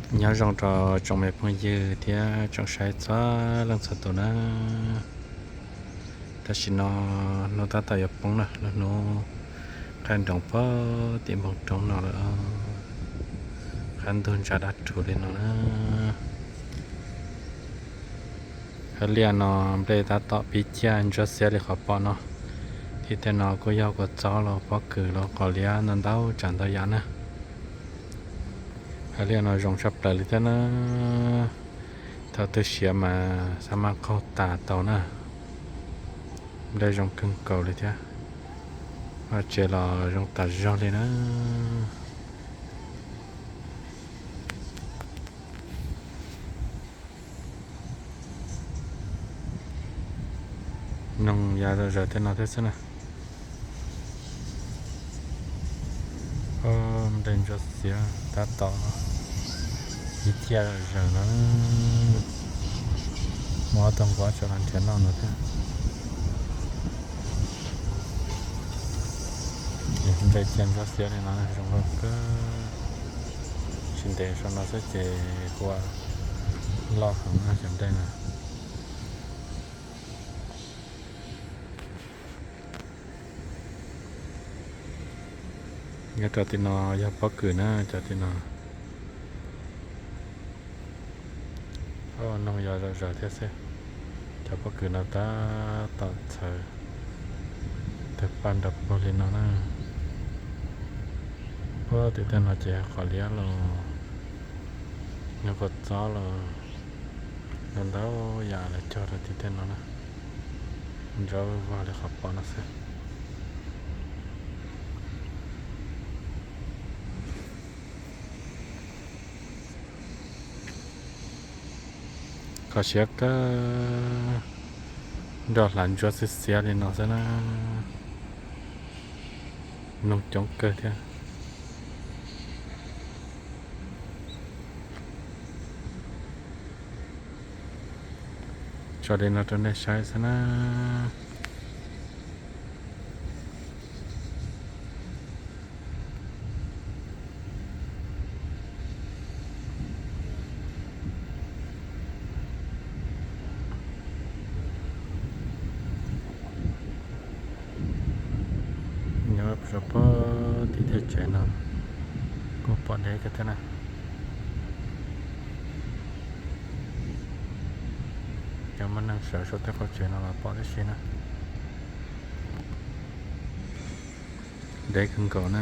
Nyob zoo rau tsoom me phooj ywg thiab tsoom saib txhua leej txhua tus na. Tam sim no hnub tab tom yuav poob na, lub hnub qaij nroos puag tim npoo roob no lawm. Qab ntug ntsa dab rhuv li no na. Hawv liaj no nplej tab tom pib ciaj ntsuab xiab li qhov pom no. Tim tej no kuj yog kua txob los pob kws los qos liab ntau ntau tsav ntau yam na. Hawv liaj no zoo tshaj plaws li thiab na. Thaum twg siav mas xav mas qaug tas tau na. Nplej zoo kawg nkaus li thiab. Vaj tsev los zoo tas zog li na. Noog ya zom zaws tej no thiab xwb na. Nplej ntsuab xiab tab tom ib ciaj zom zaws no. Muaj ob tug nquab tseem los nrhiav noj no thiab. Nplej ciaj ntsuab xiab li no zoo nkauj kawg. Tsis ntev saum no xwb ces ua loj heev na cov nplej no. Nyob rau tim no yog pob kws na cov tim no. Noog ya zom zaws thiab xwb. Cov pob kws no tab tom txhawv tawg paj nrov puag li no na. Puag tim tej no ces qos liab los, nyob kua txob los, ntau ntau yam lawv cog rau tim tej no na. Ntsuab vog li qhov pom no xwb. Kho siab kawg, nroj hlav ntsuab xiab xiab li no xwb na. Noog coob kawg thiab. Tso li no rau nej saib xwb na. Nyob rau puag tim tej tsev no kuj pom deb kawg thiab na. Cov muaj neeg sawv saum tej qhov tsev no los pom tib si na. Deb kawg nkaus na.